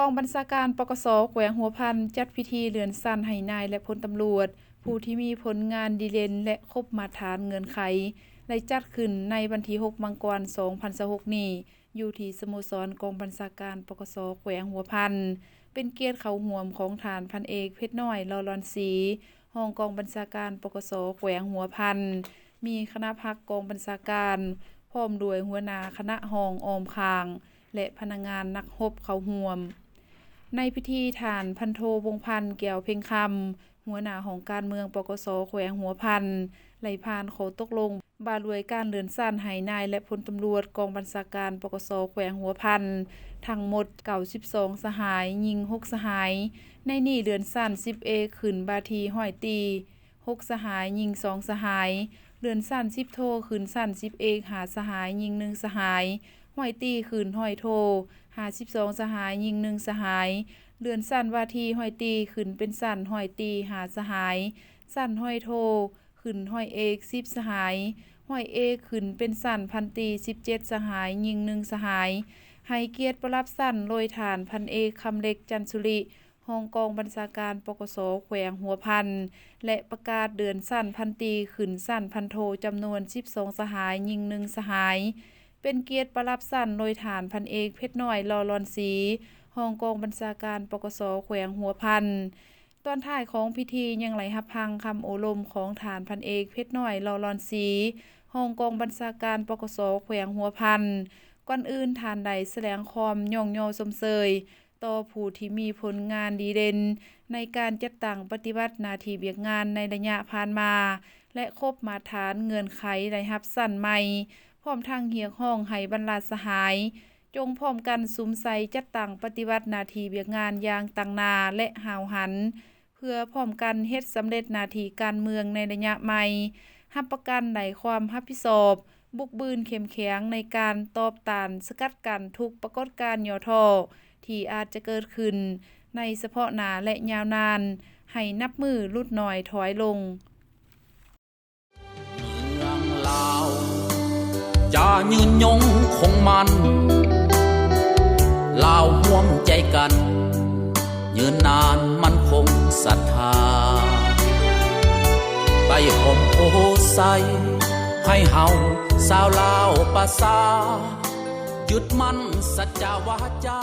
ກອງບັນຊາການ ປກສ ແຂວງຫົວພັນ ຈັດພິທີເລື່ອນຊັ້ນໃຫ້ນາຍ ແລະ ພົນຕຳຫຼວດ ຜູ້ທີ່ມີຜົນງານດີເດັ່ນ ແລະ ຄົບມາດຕະຖານເງື່ອນໄຂ ໄດ້ຈັດຂຶ້ນໃນວັນທີຫົກ ມັງກອນ ສອງພັນຊາວຫົກນີ້ ຢູ່ທີ່ສະໂມສອນກອງບັນຊາການ ປກສ ແຂວງຫົວພັນ. ເປັນກຽດເຂົ້າຮ່ວມຂອງທ່ານ ພັນເອກ ເພັດນ້ອຍ ຫຼໍ່ຫຼອນສີ ຮອງກອງບັນຊາການ ປກສ ແຂວງຫົວພັນ, ມີຄະນະພັກກອງບັນຊາການ ພ້ອມດ້ວຍຫົວໜ້າຄະນະຮອງອ້ອມຂ້າງ ແລະ ພະນັກງານນັກຮົບເຂົ້າຮ່ວມ. ໃນພິທີ ທ່ານ ພັນໂທ ວົງພັນ ແກ້ວເພັງຄຳ ຫົວໜ້າຫ້ອງການເມືອງ ປກສ ແຂວງຫົວພັນ ໄດ້ຜ່ານຂໍ້ຕົກລົງວ່າດ້ວຍການເລື່ອນຊັ້ນໃຫ້ນາຍ ແລະ ພົນຕຳຫຼວດ ກອງບັນຊາການ ປກສ ແຂວງຫົວພັນ ທັງໝົດ ເກົ້າສິບສອງສະຫາຍ, ຍິງຫົກສະຫາຍ. ໃນນີ້ເລື່ອນຊັ້ນ ສິບເອກ ຂຶ້ນວ່າທີ່ຮ້ອຍຕີ ຫົກສະຫາຍ, ຍິງສອງສະຫາຍ. ເລື່ອນຊັ້ນສິບໂທ ຂຶ້ນຊັ້ນສິບເອກ ຫ້າສະຫາຍ, ຍິງໜຶ່ງສະຫາຍ. ຮ້ອຍຕີ ຂຶ້ນຮ້ອຍໂທ ຫ້າສິບສອງສະຫາຍ, ຍິງໜຶ່ງສະຫາຍ. ເລື່ອນຊັ້ນວ່າທີ່ຮ້ອຍຕີ ຂຶ້ນເປັນຊັ້ນຮ້ອຍຕີ ຫ້າສະຫາຍ, ຊັ້ນຮ້ອຍໂທ ຂຶ້ນຮ້ອຍເອກ ສິບສະຫາຍ, ຮ້ອຍເອກ ຂຶ້ນເປັນຊັ້ນພັນຕີ ສິບເຈັດສະຫາຍ, ຍິງໜຶ່ງສະຫາຍ. ໃຫ້ກຽດປະດັບຊັ້ນໂດຍທ່ານ ພັນເອກ ຄຳເລັກ ຈັນສຸລິ ຮອງກອງບັນຊາການ ປກສ ແຂວງຫົວພັນ ແລະ ປະກາດເລື່ອນຊັ້ນພັນຕີ ຂຶ້ນຊັ້ນພັນໂທ ຈຳນວນສິບສອງສະຫາຍ, ຍິງໜຶ່ງສະຫາຍ. ເປັນກຽດປະດັບຊັ້ນໂດຍທ່ານ ພັນເອກ ເພັດນ້ອຍ ຫຼໍ່ຫຼອນສີ ຮອງກອງບັນຊາການ ປກສ ແຂວງຫົວພັນ. ຕອນທ້າຍຂອງພິທີຍັງໄດ້ຮັບຟັງຄຳໂອ້ລົມຂອງທ່ານ ພັນເອກ ເພັດນ້ອຍ ຫຼໍ່ຫຼອນສີ ຮອງກອງບັນຊາການ ປກສ ແຂວງຫົວພັນ. ກ່ອນອື່ນທ່ານໄດ້ສະແດງຄວາມຍ້ອງຍໍຊົມເຊີຍ ຕໍ່ຜູ້ທີ່ມີຜົນງານດີເດັ່ນໃນການຈັດຕັ້ງປະຕິບັດໜ້າທີ່ວຽກງານໃນໄລຍະຜ່ານມາ ແລະ ຄົບມາດຕະຖານເງື່ອນໄຂໄດ້ຮັບຊັ້ນໃໝ່, ພ້ອມທັງຮຽກຮ້ອງໃຫ້ບັນດາສະຫາຍ ຈົ່ງພ້ອມກັນສຸມໃສ່ຈັດຕັ້ງປະຕິບັດໜ້າທີ່ວຽກງານຢ່າງຕັ້ງໜ້າ ແລະ ຫ້າວຫັນ, ເພື່ອພ້ອມກັນເຮັດສຳເລັດໜ້າທີ່ການເມືອງໃນໄລຍະໃໝ່, ຮັບປະກັນໄດ້ຄວາມຮັບຜິດຊອບ, ບຸກບືນເຂັ້ມແຂງໃນການຕອບຕ້ານສະກັດກັ້ນທຸກປາກົດການຫຍໍ້ທໍ້ທີ່ອາດຈະເກີດຂຶ້ນໃນສະເພາະໜ້າ ແລະ ຍາວນານ, ໃຫ້ນັບມື້ຫຼຸດໜ້ອຍຖອຍລົງ. ເມືອງລາວຈະຍືນຍົງຄົງໝັ້ນ, ລາວຮ່ວມໃຈກັນ ຍືນນານໝັ້ນຄົງສັດທາ, ໄປຫອມໂພໄຊ ໃຫ້ເຮົາຊາວລາວປະຊາ ຍຶດໝັ້ນສັດຈະວາຈາ.